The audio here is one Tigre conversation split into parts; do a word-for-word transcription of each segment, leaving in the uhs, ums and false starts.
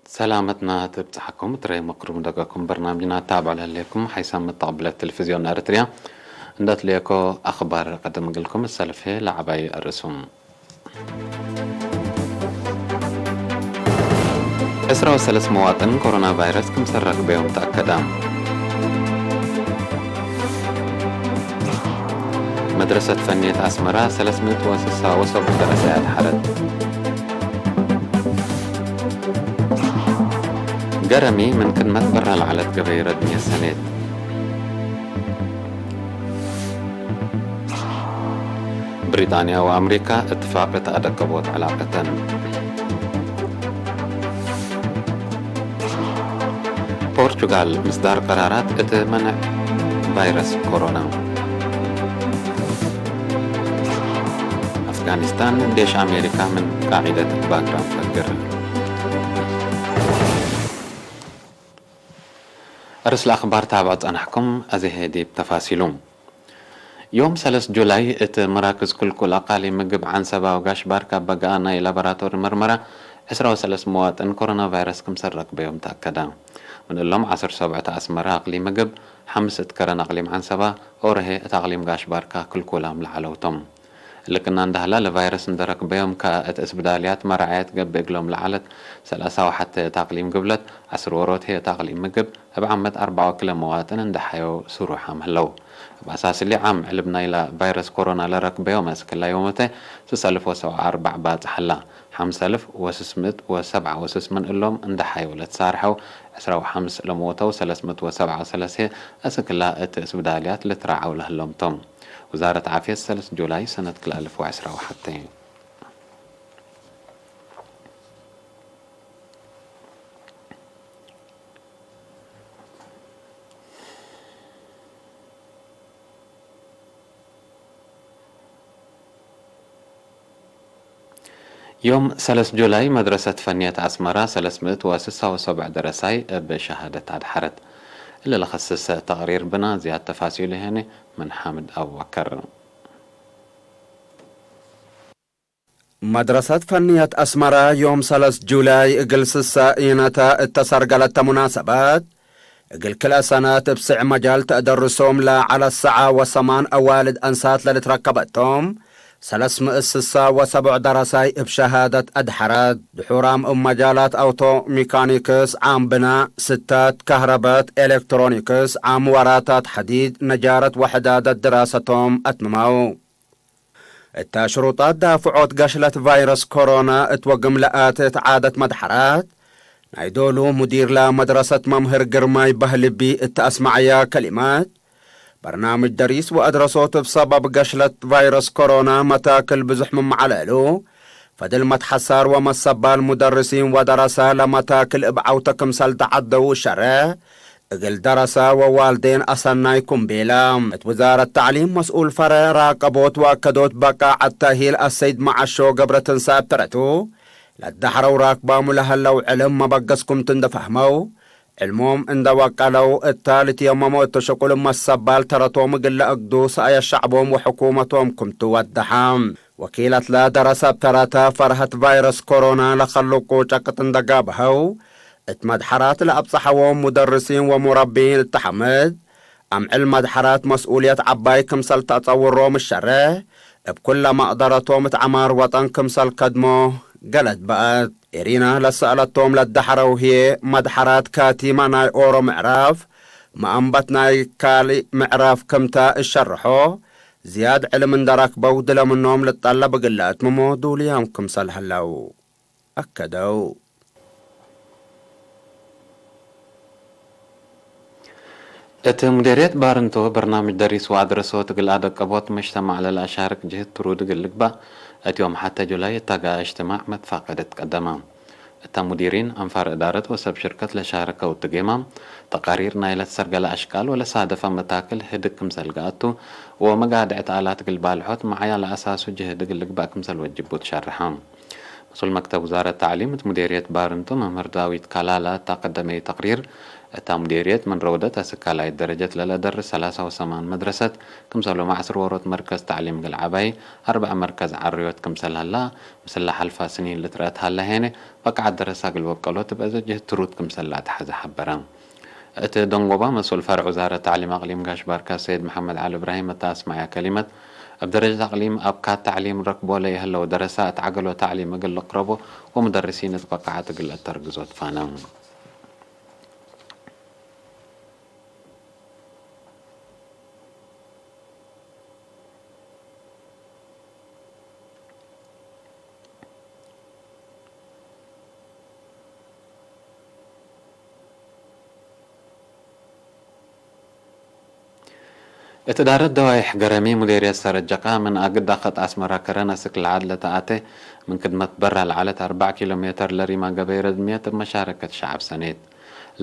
ሰላመትና ትብጽሐኩም፣ እት ረይ መክሩም ደቀኩም በርናምጅና ታብዕ ለህሌኩም፣ ሓይሳም መተቅብለት ቴሌቪዝዮን ኤረትርያ እንደ ትልኤኮ አኽባር ቀድም እግልኩም፣ እሰልፍ ህዬ ለዐባይ አርእሱም። ዕስራ ወሰለስ መዋጥን ኮሮና ቫይረስ ክምሰል ረክበዮም ተአከደ። መድረሰት ፈንየት አስመራ ሰለስ ምእት ወስሳ ወሰቡዕ ደረሳይ አድሐረት። ገረሚ ምን ክድመት በረ ለዐለት ገበይ ረድምየት ሰኔት። ብሪጣንያ ወአምሪካ እትፋቅ እት አደቀቦት ዕላቀተን። ፖርቹጋል ምስዳር ቀራራት እት መንዕ ቫይረስ ኮሮና። አፍጋኒስታን ዴሽ አሜሪካ ምን ቃዒደት ባግራም ፈግር። አርእስ ለአኽባር ታብዖ ጸናሕኩም፣ አዜ ህዬ ዲብ ተፋሲሉ። ዮም ሰለስ ጁላይ እት መራክዝ ክልኩል አቃሊም ምግብ ዐንሰባ ወጋሽ ባርካ በገአ ናይ ላቦራቶሪ መርመራ ዕስራ ወሰለስ መዋጥን ኮሮና ቫይረስ ክምሰል ረክበዮም ተአከደ። ምን እሎም ዐስር ሰብዕ እት አስመራ አቅሊም ምግብ፣ ሐምስ እት ከረን አቅሊም ዐንሰባ፣ ኦሮ ህዬ እት አቅሊም ጋሽ ባርካ ክልኩላም ለዐለው ቶም። እሊ ክና እንደ ሀላ፣ ለቫይረስ እንደ ረክበዮም ከእት እስብዳልያት መራዐየት ገብእ እግሎም ለዐለት ሰላሳ ወሐቴ እት አቅሊም ግብለት፣ ዐስር ዎሮት ህዬ እት አቅሊም ምግብ፣ እብ ዓመት አርበዕ ወክለ መዋጥን እንደ ሐየው ስሩሓም ህለው። እብ አሳስ እሊ፣ ዓም ዕልብ ናይላ ቫይረስ ኮሮና ለረክበዮም እስክላ ዮመተ ስስ አልፍ ወሰብዓ አርበዕ ባጽሕ ሀላ። ሐምስ አልፍ ወስስ ምእት ወሰብዓ ወስስ ምን እሎም እንደ ሐየው ለትሳርሐው፣ ዕስራ ወሐምስ ለሞተው፣ ሰለስ ምእት ወሰብዓ ወሰለስ እስክላ እት እስብዳልያት ልትራዐው ለህሎም ቶም። ውዛረት ዓፍየት ሰለስ ጁላይ ሰነት ክልኤ አልፍ ወዕስራ ወሐቴ። ዮም ሰለስ ጁላይ መድረሰት ፈንየት አስመራ ሰለስ ምእት ወስሳ ወሰብዕ ደረሳይ እብ ሸሃደት አድሐረት። እሊ ለኸስስ ተቅሪር ብና፣ ዝያድ ተፋሲሉ ህዬ ምን ሓምድ አቡበከር። መድረሰት ፈንየት አስመራ ዮም ሰለስ ጁላይ እግል ስሰ ኢነተ እተ ሰርገለተ ሙናሰበት፣ እግል ክልኤ ሰነት እብ ስዕ መጃል ተአደርሶም ለዐለ ሰዓ ወሰማን አዋልድ አንሳት ለልትረከበቶም፣ ሰለስ ምእት ስሳ ወሰቡዕ ደረሳይ እብ ሸሃደት አድሐረት። ድሑራም እብ መጃላት አውቶ ሜካኒክስ፣ ዓም ብናእ፣ ስተት፣ ከህረበት፣ ኤሌክትሮኒክስ፣ ዓም ወራታት ሐዲድ፣ ነጃረት ወሕዳደት ድራሰቶም አትምመው። እተ ሽሩጣት ዳፍዖት ገሽለት ቫይረስ ኮሮና እት ወግም ለአተት ዓደት መድሐራት፣ ናይ ዶሉ ሙዲር ለመድረሰት መምህር ግርማይ በህልቢ እተ አስመዐያ ከሊማት፣ በርናምጅ ደሪስ ወአድረሶት እብ ሰበብ ገሽለት ቫይረስ ኮሮና መታክል ብዙሕ ምመ ዐለ እሉ፣ ፈድል መትሐሳር ወመሰባል ሙደርሲን ወደረሰ ለመታክል እብ ዐውተ ክምሰል ተዐደው እሸሬሕ፣ እግል ደረሰ ወዋልዴን አሰናይ ኩም ቤለ። እት ውዛረት ተዕሊም መስኡል ፈረ ራቀቦት ወአከዶት በቃዐት ተእሂል አሰይድ መዓሾ ገብረትንሳኤ እብ ተረቱ፣ ለደሐረው ራክባሙ ለሀለው ዕልም መበገስ ክምቱ እንደ ፈህመው፣ ዕልሞም እንደ ወቀለው እተ ልትየመሞ እተ ሽቁል መሰባል ተረቶም እግል ለአግዱ ሰአየ ሸዕቦም ወሕኩመቶም ክምቱ ወደሐ። ወኪለትለ ደረሰ እብ ተረተ፣ ፈርሀት ቫይረስ ኮሮና ለከልቁ ጨቅጥ እንደ ጋብሀው፣ እት መድሐራት ለአብጸሐዎም ሙደርሲን ወሙረቢን እተ ሐምድ፣ አምዕል መድሐራት መስኡልየት ዐባይ ክምሰል ተአጸውሮም እሸሬሕ፣ እብ ኩለ መቅደረቶም እት ዐማር ወጠን ክምሰል ከድሞ ገለት በአት። ኤሪና ለሰአለቶም ለደሐረው ህዬ፣ መድሐራት ካቲመ ናይ ኦሮ ምዕራፍ መአንበት ናይ ካልእ ምዕራፍ ክምተ እሸርሖ፣ ዝያድ ዕልም እንደ ረክበው ድለ ምኖም ልጠለብ እግል ለአትምሞ ዱልያም ክምሰል ሀለው አከደው። እት ሙዴርየት ባርንቶ፣ በርናምጅ ደሪስ ወአድረሶት እግል አደቀቦት መጅተማዕ ለለአሻርክ ጅህት ትሩድ እግል ልግባእ፣ እት ዮም ሐቴ ጁላይ እት አግአ እጅትማዕ መትፋቀደት ቀደመ። እተ ሙዲሪን፣ አንፋር እዳረት ወሰብ ሽርከት ለሻረከው እት ጌማም፣ ተቃሪር ናይለ ትሰርገለ አሽቃል ወለሳደፈ መታክል ህድግ ክምሰል ገአቱ፣ ወመጋድዕት አላት እግል ባልሖት መዓያ ለአሳሱ ጅህድ እግል ልግባእ ክምሰል ወጅቡ ትሸርሐ። መስኡል መክተብ ውዛረት ተዕሊም እት ሙዴርየት ባርንቱ መምህር ዳዊት ካላላ እተ ቀደመዩ ተቅሪር፣ እታ ሙዴርየት ምን ረውደት አስክ ካልኣይት ደረጀት ለለደርስ ሰላሳ ወሰማን መድረሰት፣ ክምሰሎም ዐስር ዎሮት መርከዝ ተዕሊም እግል ዐባይ፣ አርበዕ መርከዝ ዐርዮት ክምሰል ሀላ፣ ምስለ ሐልፋ ስኒን ልትረአት ሀለ ሄነ፣ በቃዐት ደረሳ እግል ወቀሎት እብ አዜ ጅህት ትሩድ ክምሰል ለአትሐዘ ሐበረ። እት ደንጎባ መስኡል ፈርዕ ውዛረት ተዕሊም አቅሊም ጋሽ ባርካ ሰይድ መሐመድ ዐሊ እብራሂም እተ አስመዐ ከሊመት፣ እብ ደረጀት አቅሊም አብካት ተዕሊም ረክቦ ለይሀለው ደረሳ እት ዐገሎ ተዕሊም እግል ልቅረቦ ወሙደርሲን እት በቃዐት እግል አተርግዞ ትፋነ። እት እዳረት ደዋይሕ ገረሚ ሙዴርየት ሰረጀቃ፣ ምን አግዳ ከጥ አስመራ ከረን አስክ ለዐድ ለተአቴ፣ ምን ክድመት በራ ለዐለት አርበዕ ኪሎ ሜተር ለሪማ ገበይ ረድምየት እብ መሻረከት ሸዐብ ሰኔት።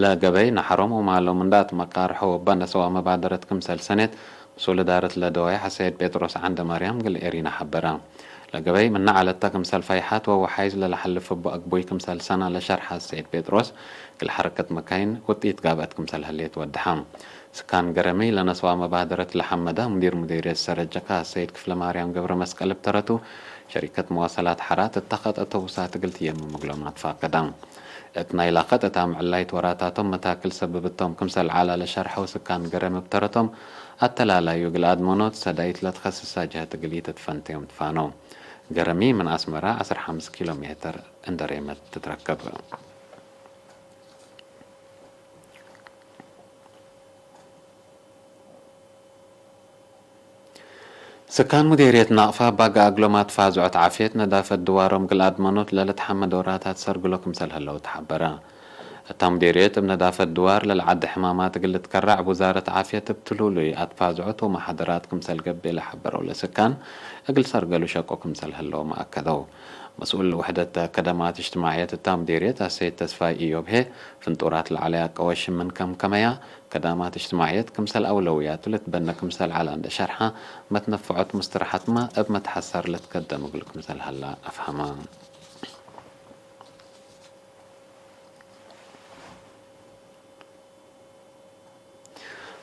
ለገበይ ነሐሮም ወማሎም እንደ አትመቃርሖ ወበ ነሰዋ መባደረት ክምሰል ሰኔት፣ መስኡል እዳረት ለደዋይሕ አሰይድ ጴጥሮስ ዐንደ ማርያም እግል ኤሪና ሐበረ። ለገበይ ምነ ዐለተ ክምሰል ፈይሐት ወወሓይዝ ለለሐልፍ እቡ አግቡይ ክምሰል ሰና ለሸርሐ አሰይድ ጴጥሮስ፣ እግል ሐረከት መካይን ውጥኢት ጋብአት ክምሰል ህሌት ወደሐ። ስካን ገረሚ ለነሰዋ መባደረት ለሐመዳ ሙዲር ሙዴርየት ሰረጀካ አሰይድ ክፍለማርያም ገብረመስቀል እብ ተረቱ፣ ሸሪከት መዋሰላት ሐራት እተ ከጥ እተ ውሳት እግል ትየምም እግሎም አትፋቀዳ። እት ናይላ ከጥ እት አምዕላይት ወራታቶም መታክል ሰብብቶም ክምሰል ዐላ ለሸርሐው ስካን ገረሚ እብ ተረቶም፣ አተላላዩ እግል አድመኖት ሰዳይት ለትከስሳ ጀህት እግል ኢትትፈንቴዮም ትፋነው። ገረሚ ምን አስመራ ዐስር ሐምስ ኪሎ ሜተር እንደ ሬመት ትትረከብ። ስካን ሙዴርየት ናቅፋ ባጋ እግሎም አትፋዝዖት ዓፍየት ነዳፈት ድዋሮም እግል አድመኖት ለልትሐመድ ወራታት ሰርግሎ ክምሰል ህለው ተሐበረ። እታ ሙዴርየት እብ ነዳፈት ድዋር ለልዓዲ ሕማማት እግል ልትከረዕ እብ ውዛረት ዓፍየት እብ ትሉሉይ አትፋዝዖት ወመሓደራት ክምሰል ገብእ ለሐበረው ለስካን እግል ሰርገሉ ሸቆ ክምሰል ህለውመ አከደው። መስኡል ውሕደት ከደማት እጅትማዕየት እታ ሙዴርየት አሰይድ ተስፋይ ኢዮብሄ፣ ፍንጡራት ለዐለያ ቀወሽም ምን ከምከመያ፣ ከዳማት እጅትማዕየት ክምሰል አውለውያቱ ልትበነ ክምሰል ዐለ እንዴ ሸርሐ፣ መትነፈዖት ሙስትረሐትመ እብ መትሐሳር ልትከደም እግል ክምሰል ሀላ አፍሀመ።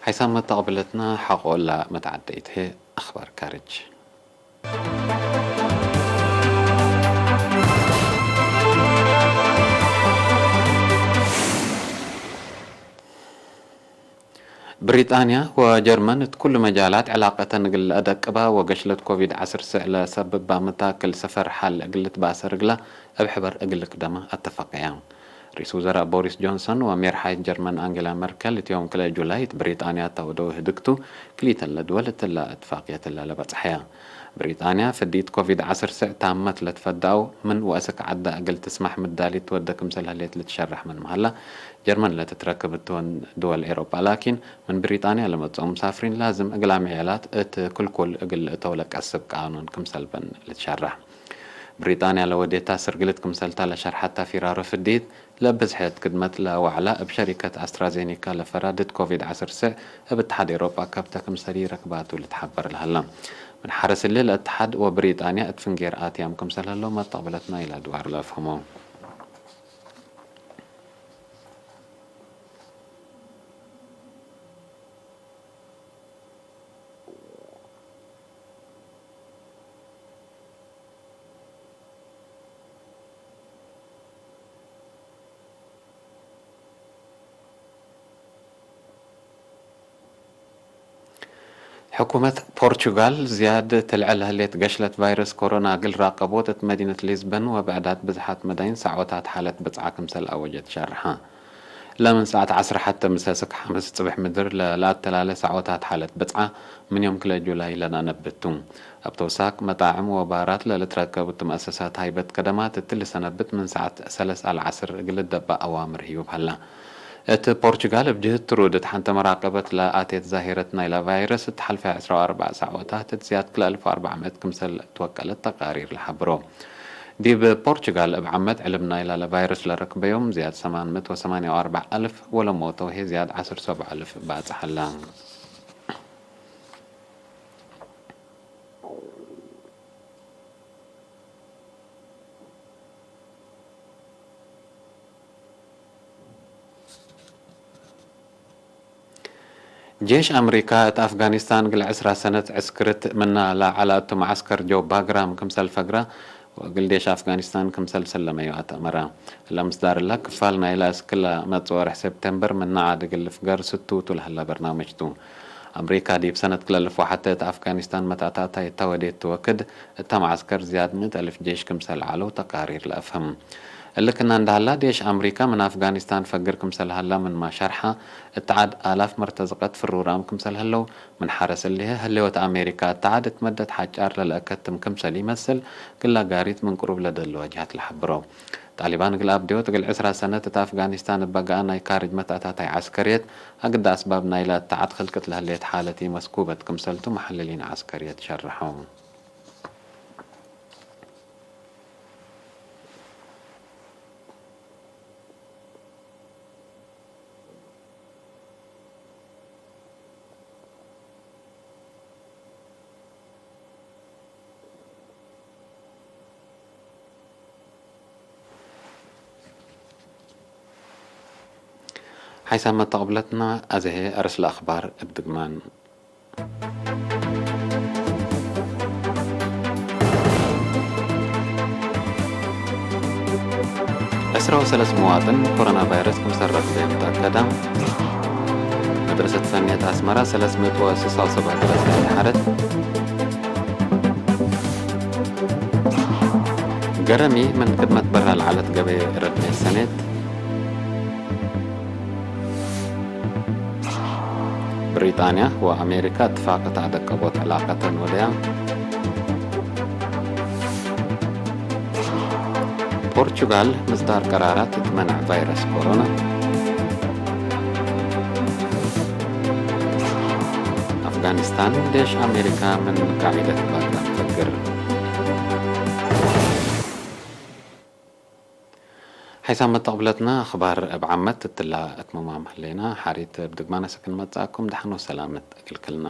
ሐይሳም መተቅብለትነ ሐቆ እላ መትዐደይት ህይ አኽባር ካርጅ። ብሪጣንያ ወጀርመን እት ኩሉ መጃላት ዕላቀተን እግል ለአደቅባ ወገሽለት ኮቪድ ዐስር ስዕ ለሰብባ መታክል ሰፈር ሐል እግል ልትባሰር እግላ እብ ሕበር እግል ልቅደማ አተፈቀያ። ርኢስ ውዘራእ ቦሪስ ጆንሰን ወሜርሓይት ጀርመን አንጌላ መርከል እት ዮም ክልኤ ጁላይ እት ብሪጣንያ እተ ወደው ህድግቱ፣ ክልኢተን ለድወል እትላ እትፋቅየት እለ ለበጽሐያ። ብሪጣንያ ፍዲት ኮቪድ ዐስር ስዕ ታመት ለትፈደአው ምን ወአስክ ዐዳ እግል ትስማሕ ምዳሊት ትወደ ክምሰል ህሌት ልትሸረሕ ምን መሀላ፣ ጀርመን ለትትረክብ እትወን ድወል ኤሮጳ ላኪን፣ ምን ብሪጣንያ ለመጽኦ ሙሳፍሪን ላዝም እግል አምዕያላት እት ክልኩል እግል ልእተው ለቀስብ ቃኑን ክምሰል በን ልትሸረሕ። ብሪጣንያ ለወዴታ ስርግልት ክምሰልታ ለሸርሐት ታፊራሮ ፍዲት፣ ለብዝሐት ክድመት ለወዕላ እብ ሸሪከት አስትራዜኒካ ለፈራድት ኮቪድ ዐስር ስዕ እብ እትሓድ ኤሮጳ ከብተ ክምሰል ኢረክባቱ ልትሐበር ለሀላ። ምን ሐርስ እሊ ለእትሓድ ወብሪጣንያ እት ፍንጌር አትያም ክምሰል ህለው መተቅብለት ናይላ ድዋር ለአፍህሞ። ሕኩመት ፖርቹጋል ዝያድ ትልዐ ለህሌት ገሽለት ቫይረስ ኮሮና እግል ራቀቦት እት መዲነት ሊዝበን ወብዕዳት ብዝሓት መዳይን ሳዖታት ሓለት ብጽዓ ክምሰል አወጀት ሸርሐ። ለምን ሰዓት ዐስር ሐተ ምሰ ስክ ሐምስ ጽብሕ ምድር ለለአተላለ ሳዖታት ሓለት ብጽዓ ምን ዮም ክልኤ ጁላይ ለናነብት ቱ። እብ ተውሳክ መጣዕም ወባራት ለልትረከቡ እት መአሰሳት ሃይበት ከደማት እት ልሰነብት ምን ሰዓት ሰለስ አልዐስር እግል ልደባእ አዋምር ህዩብ ሀላ። እት ፖርቹጋል እብ ጅህት ትሩድ እት ሐንተ መራቀበት ለአቴት ዛሂረት ናይላ ቫይረስ እት ሐልፈ ዐስራ ወአርበዕ ሳዖታት እት ዝያድ ክልኤ አልፍ ወአርበዕ ምእት ክምሰል ትወቀለት ተቃሪር ለሐብሮ። ዲብ ፖርቹጋል እብ ዓመት ዕልብ ናይላ ለቫይረስ ለረክበዮም ዝያድ ሰማን ምእት ወሰማንያ ወአርበዕ አልፍ ወለሞተው ህይ ዝያድ ዐስር ሰብዕ አልፍ ባጽሕ ሀላ። ጄሽ አምሪካ እት አፍጋኒስታን እግል ዕስራ ሰነት ዕስክርት ምና ለዐለ እቱ መዓስከር ጀው ባግራም ክምሰል ፈግረ ወእግል ዴሽ አፍጋኒስታን ክምሰል ሰለመዩ አትአመረ። እለ ምስዳር እለ ክፋል ናይለ እስክ ለመጽእ ወርሕ ሴፕቴምበር ምነ ዐድ እግል ልፍገር ስቱቱ ለሀለ በርናምጅ ቱ። አምሪካ ዲብ ሰነት ክለ ልፍወሐተ እት አፍጋኒስታን መትአታታይ እተ ወዴት ወክድ እተ መዓስከር ዝያድ ምእት አልፍ ጄሽ ክምሰል ዐለው ተቃሪር ለአፍህም። እሊ ክእነ እንደ ሀላ፣ ዴሽ አምሪካ ምን አፍጋኒስታን ፈግር ክምሰል ሀላ ምንማ ሸርሐ፣ እት ዐድ አላፍ መርተዝቀት ፍሩራም ክምሰል ህለው፣ ምን ሐረስ እሊህ፣ ህሌወት አሜሪካ እት ዐድ እት መደት ሐጫር ለለአከትም ክምሰል ኢመስል፣ ግላ ጋሪት ምን ቅሩብ ለደለ ወጅሀት ለሐብሮ። ጣሊባን እግል አብዴወት እግል ዕስራ ሰነት እት አፍጋኒስታን እበ ገአ ናይ ካርጅ መትአታታይ ዐስከርየት፣ አግደ አስባብ ናይለ እት ዐድ ክልቅት ለህሌት ሓለት ኢመስኩበት ክምሰልቱ መሐልሊን ዐስከርየት ሸርሐው። ሓይሳም መተቅብለትና፣ አዜ ህዬ አርስ ለአክባር እብ ድግማን። ዕስራ ወሰለስ መዋጥን ኮሮና ቫይረስ ክምሰል ረክበዮም ተአከደ። መድረሰት ፈንየት አስመረ ሰለስ ምእት ወስሳ ወሰብዕ ደረሰ ለሐረት። ገረሚ ምን ክድመት በራ ለዐለት ገበይ ረድኔት ሰኔት። ብሪጣንያ ወአሜሪካ እትፋቅ እት አደቀቦት ዕላቀተን ወደያ። ፖርቹጋል ምስዳር ቀራራት እት መንዕ ቫይረስ ኮሮና። አፍጋኒስታን ዴሽ አሜሪካ ምን ቃዒደት ባግራም ፈግር። ሓይሳም መተቅብለትና፣ አኽባር እብ ዓመት እትላ እትመማም ህሌና፣ ሓሪት እብ ድግማነ ሰክን መጽአኩም፣ ደሐን ወሰላመት እግል ክልና።